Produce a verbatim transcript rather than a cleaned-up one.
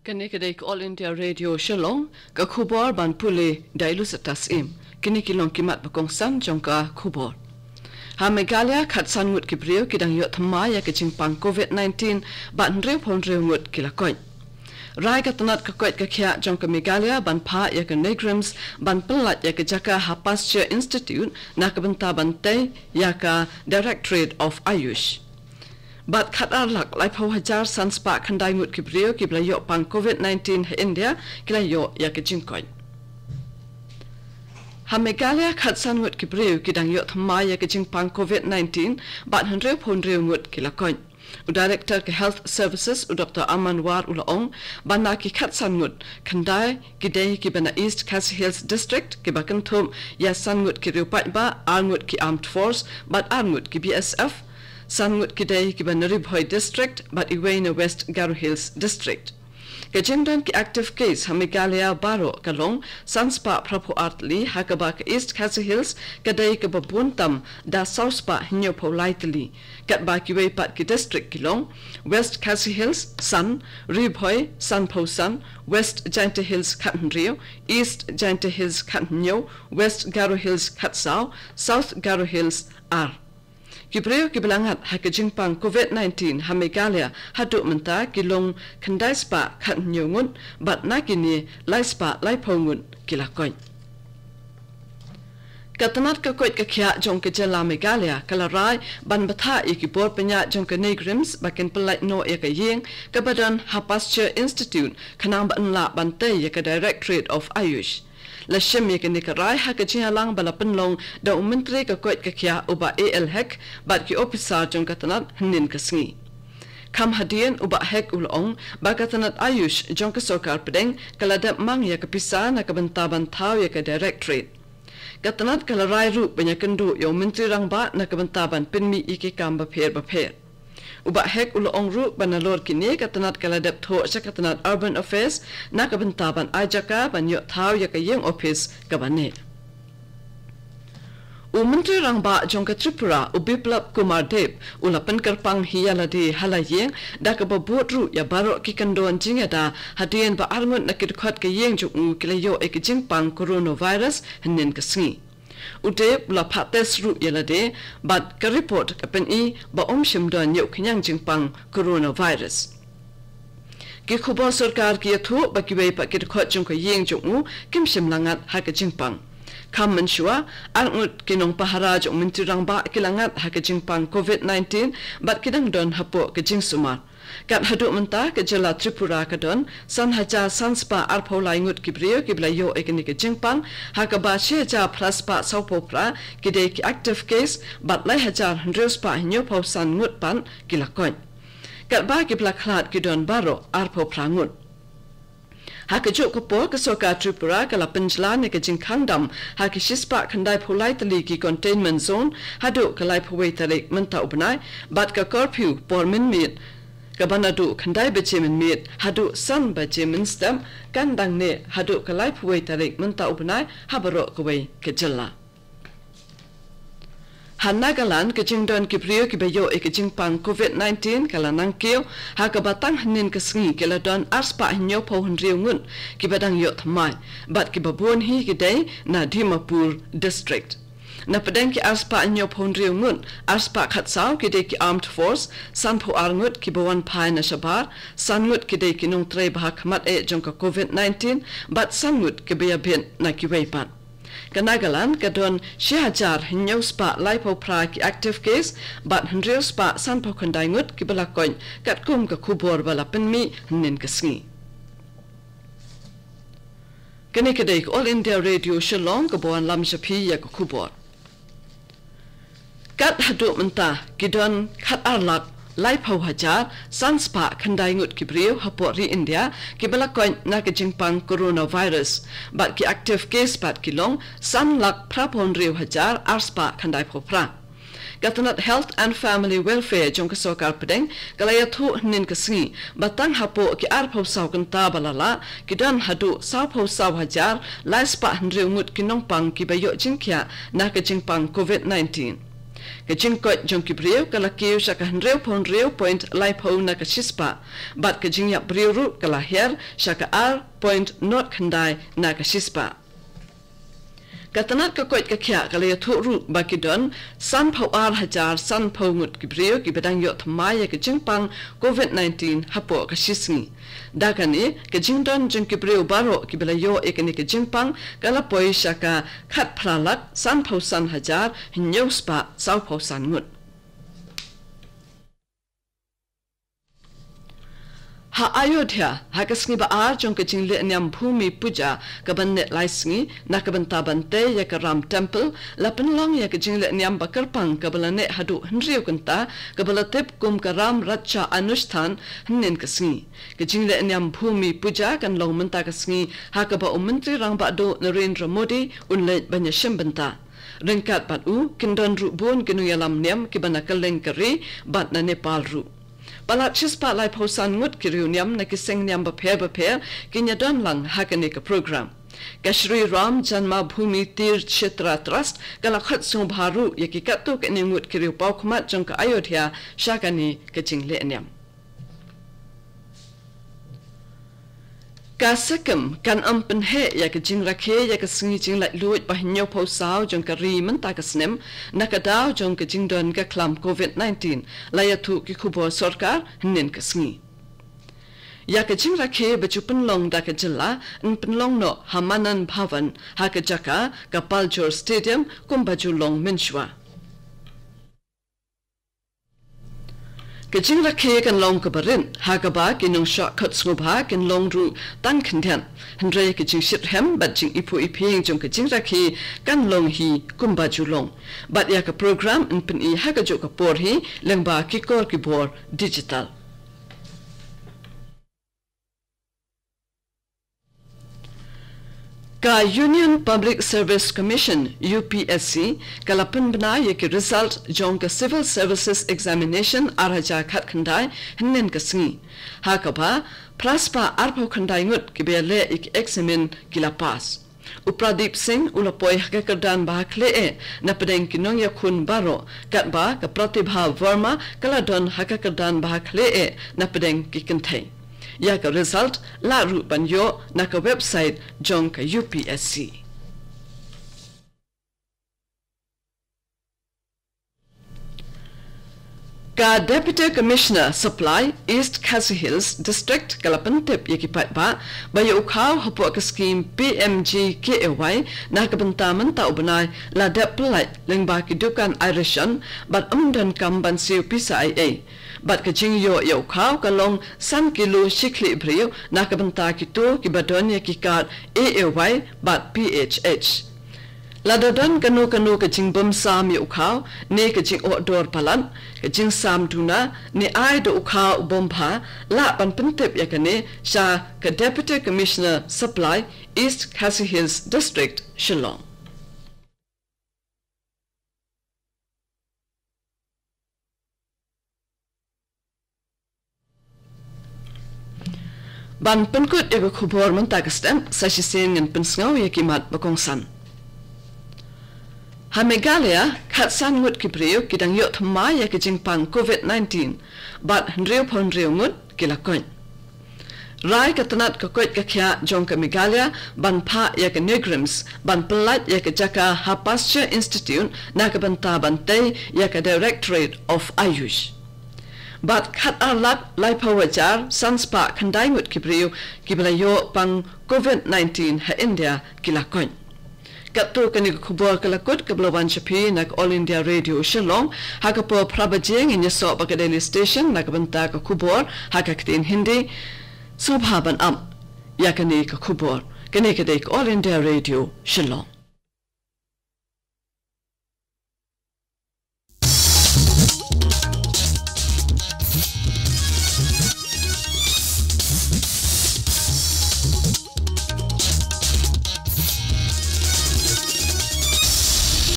Kane ka dei ka All India Radio Shillong, ka khubor ban pule da i Lucetta Syiem. Kine ki long ki mat ba kongsan jong ka khubor. Ha Meghalaya, khatsan ngut ki briew ki dang ïoh thymmai ïa ka jingpang covid nineteen, bad hynriewphew hynriew ngut ki la koit. Rai ka tnat ka koit ka khiah jong ka Meghalaya ban phah ïa ka NEIGRIHMS ban pyllait ïa ka jaka ha Pasteur Institute na ka bynta ban tei ïa ka Directorate of AYUSH. Bad khatar lak laiphew hajar san spah khyndai ngut ki briew kiba la ïoh pang covid nineteen ha India ki la ïoh ïa ka jingkoit. Ha Meghalaya, khatsan ngut ki briew ki dang ïoh thymmai ïa ka jingpang covid nineteen, bad hynriewphew hynriew ngut ki la koit. U Director ka Health Services, u Doktor Aman War, u la ong ba na ki khatsan ngut, khyndai ki dei kiba na East Khasi Hills District, kiba kynthup ïa san ngut ki riew paidbah, ar ngut ki Armed Force bad ar ngut ki B S F. San ngut ki dei kiba na Ri Bhoi District bad iwei na West Garo Hills District. Ka jingdon ki active case ha Meghalaya baroh ka long san spah phraphew ar tylli, ha kaba ka East Khasi Hills ka dei kaba bun tam da saw spah hynñiewphew lai tylli, katba kiwei pat ki district ki long West Khasi Hills san, Ri Bhoi sanphew san, West Jaintia Hills khathynriew, East Jaintia Hills khathynñiew, West Garo Hills khatsaw, South Garo Hills ar. Ki briew kiba la ngat ha ka jingpang covid nineteen ha Meghalaya haduh mynta ki long khyndai spah khathynñiew ngut, bad na kine lai spah laiphew ngut ki la koit. Ka tnat ka koit ka khiah jong ka jylla Meghalaya ka la rai ban bthah ïa ki bor pynïaid jong ka NEIGRIHMS ba kin pyllait noh ïa ka ïing kaba don ha Pasteur Institute, khnang ba yn lah ban tei ïa ka Directorate of AYUSH. La shim ïa kane ka rai ha ka jingïalang ba la pynlong da u Myntri ka koit ka khiah, u Bah A L Hek, bad ki ophisar jong ka tnat hynnin ka sngi. Kham hadien, u Bah Hek u la ong ba ka tnat AYUSH jong ka sorkar pdeng ka la dep mang ïa ka pisa na ka bynta ban thaw ïa ka Directorate. Ka tnat ka la rai ruh ban ïakynduh ïa u Myntri Rangbah na ka bynta ban pynmih ïa ki kam bapher bapher. U Bah Hek u la ong ruh ba nalor kine ka tnat ka la dep thoh sha ka tnat Urban Affairs na ka bynta ban ai jaka ban ïoh thaw ïa ka ïing ophis kaba neh. U Myntri Rangbah jong ka Tripura, u Biplab Kumar Deb, u la pynkyrpang hi ïa lade ha la ïing da kaba bud ruh ïa baroh ki kyndon jingïada, hadien ba arngut na ki dkhot ka ïing jong u ki la ïoh ïa ka jingpang coronavirus hynnin ka sngi. U Deb u la phah test ruh ïa lade, bad ka report ka pyni ba um shym don ïa u khñiang jingpang coronavirus. Ki khubor sorkar ki ïathuh ba kiwei pat ki dkhot jong ka ïing jong u kim shym la ngat ha ka jingpang. Kham mynshuwa, arngut ki nongpahara jong u Myntri Rangbah ki la ngat ha ka jingpang covid nineteen, bad ki dang don hapoh ka jingsumar. Kat haduh mynta, ka jylla Tripura ka don san hajar san spah arphew lai ngut ki briew kiba la ïoh ïa kane ka jingpang, ha kaba shi hajar phra spah sawphew phra ki dei ki active case, bad lai hajar hynriew spah hynñiewphew san ngut pat ki la koit. Katba kiba la khlad ki don baroh arphew phra ngut. Ha kajuh ka por, ka sorkar Tripura ka la pynjlan ïa ka jingkhang dam ha ki shispah khyndaiphew lai tylli ki containment zone haduh ka laiphew wei tarik mynta u bnai, bad ka curfew por mynmiet, kaba naduh khyndai baje mynmiet haduh san baje mynstep, kan dang neh haduh ka laiphew wei tarik mynta u bnai ha baroh kawei ka jylla. Ha Nagaland, ka jingdon ki briew kiba ïoh ïa ka jingpang covid nineteen ka la nang kiew, ha kaba tang hynnin ka sngi ki la don arspah hynñiewphew hynriew ngut kiba dang ïoh thymmai, bad kiba bun hi ki dei na Dimapur District. Na pdeng ki arspah hynñiewphew hynriew ngut, arspah khatsaw ki dei ki Armed Force, sanphew ar ngut kiba wan phai na shabar, san ngut ki dei ki nongtrei ba ha khmat eh jong ka covid nineteen, bad san ngut kiba ïabit na kiwei pat. Ka Nagaland ka don shi hajar hynñiew spah laiphew phra ki active case, bad hynriew spah sanphew khyndai ngut kiba la koit, katkum ka khubor ba la pynmih hynnin ka sngi. Kane ka dei ka All India Radio Shillong, kaba wanlam sha phi ïa ka khubor. Kat haduh mynta, ki don khatar lak laiphew hajar san spah khyndai ngut ki briew hapoh ri India kiba la koit na ka jingpang coronavirus, bad ki active case pat ki long san lak phraphew hynriew hajar arspah khyndaiphew phra. Ka tnat Health and Family Welfare jong ka sorkar pdeng ka la ïathuh hynnin ka sngi ba tang hapoh ki arphew saw kynta ba la lah, ki don haduh sawphew saw hajar laispah hynriew ngut ki nongpang kiba ïoh jingkhiah na ka jingpang covid nineteen. Ka jingkoit jong ki briew ka la kiew sha ka hynriew phew hynriew point lai phew na ka shispah, bad ka jingïap briew ruh ka la hiar sha ka ar point nod khyndai na ka shispah. Ka tnat ka koit ka khiah ka la ïathuh ruh ba ki don san phew ar hajar san phew ngut ki briew kiba dang ïoh thymmai ïa ka jingpang covid nineteen hapoh ka shi sngi. Da kane, ka jingdon jong ki briew baroh kiba la ïoh ïa kane ka jingpang ka la poi sha ka khatphra lak san phew san hajar hynñiew spah saw phew san ngut. Ha Ayodhya, ha ka sngi ba ar jong ka jingleh niam Bhumi Puja kaban neh lai sngi, na ka bynta ban tei ïa ka Ram Temple, la pynlong ïa ka jingleh niam ba kyrpang kaba la neh haduh hynriew kynta, kaba la tip kum ka Ram Raksha Anushthan, hynnin ka sngi. Ka jingleh niam Bhumi Puja kan long mynta ka sngi, ha kaba u Myntri Rangbah Duh Narendra Modi un leit ban ïashim bynta. Ryngkat bad u, kin don ruh bun ki nongïalam niam kiba na kylleng ka ri bad na Nepal ruh. Palat shispah lai phew san ngut ki riewniam na ki seng niam bapher bapher kin ïadon lang ha kane ka program. Ka Shri Ram Janma Bhoomi Teerth Kshetra Trust ka la khot sngewbha ruh ïa ki katto katne ngut ki riew paw khmat jong ka Ayodhya sha kane ka jingleh niam. Ka Sikkim kan ym pynheh ïa ka jingrakhe ïa ka sngi jinglaitluid ba hynñiew phew saw jong ka ri mynta ka snem, na ka daw jong ka jingdon ka khlam covid nineteen, la ïathuh ki khubor sorkar hynnin ka sngi. Ïa ka jingrakhe ba ju pynlong da ka jylla yn pynlong noh ha Manan Bhavan, ha ka jaka ka Paljor Stadium, kumba ju long mynshuwa. Ka jingrakhe kan long kaba rit, ha kaba ki nongshoh khot sngewbha kin long ruh tang khyndiat. Hynrei ka jingshitrhem bad jingiphuh iphieng jong ka jingrakhe kan long hi kumba ju long. Bad ïa ka program yn pyni ha kajuh ka por hi lyngba ki kor ki bor digital. Ka Union Public Service Commission, U P S C, ka la pynbna ïa ki result jong ka Civil Services Examination ar hajar khatkhyndai hynnin ka sngi. Ha kaba, phra spah arphew khyndai ngut kiba ïaleh ïa ki eksamin ki la pass. U Pradip Singh u la poi ha ka kyrdan ba ha khlieh eh na pdeng ki nongïakhun baroh, katba ka Pratibha Verma ka la don ha ka kyrdan ba ha khlieh eh na pdeng ki kynthei. Ïa ka result lah ruh ban ïoh na ka website jong ka U P S C. Ka Deputy Commissioner Supply East Khasi Hills District ka la pyntip ïa ki paidbah ba ïa u khaw hapoh ka skim P M G K A Y na ka bynta mynta u bnai la dep pyllait lyngba ki dukan ai ration bad ym don kam ban siew pisa ei ei. Bad ka jingïoh ïa u khaw ka long san kilo shi khlieh briew na ka bynta kito kiba don ïa ki card A A Y bad P H H. Lada don kano kano ka jingbym sam ïa u khaw, ne ka jingoh dor palat, ka jingsam duna, ne ai da u khaw u bym bha, lah ban pyntip ïa kane sha ka Deputy Commissioner Supply, East Khasi Hills District, Shillong. Ban pynkut ïa ka khubor mynta ka step, sa shisien ngan pynsngew ïa ki mat ba kongsan. Ha Meghalaya, khatsan ngut ki briew ki dang ïoh thymmai ïa ka jingpang covid nineteen, bad hynriew phew hynriew ngut ki la koit. Rai ka tnat ka koit ka khiah jong ka Meghalaya ban phah ïa ka NEIGRIHMS ban pyllait ïa ka jaka ha Pasteur Institute na ka bynta ban tei ïa ka Directorate of Ayush. Bad khat ar lak lai phew hajar san spah khyndai ngut ki briew kiba la ïoh pang covid nineteen ha India ki la koit. Katto kane ka khubor ka la kut kaba la wan sha phi na ka All India Radio Shillong, ha ka por phra baje ngin ïasoh bad ka Delhi Station na ka bynta ka khubor ha ka ktien Hindi. Sngewbha ban ap ïa kane ka khubor. Kane ka dei ka All India Radio Shillong.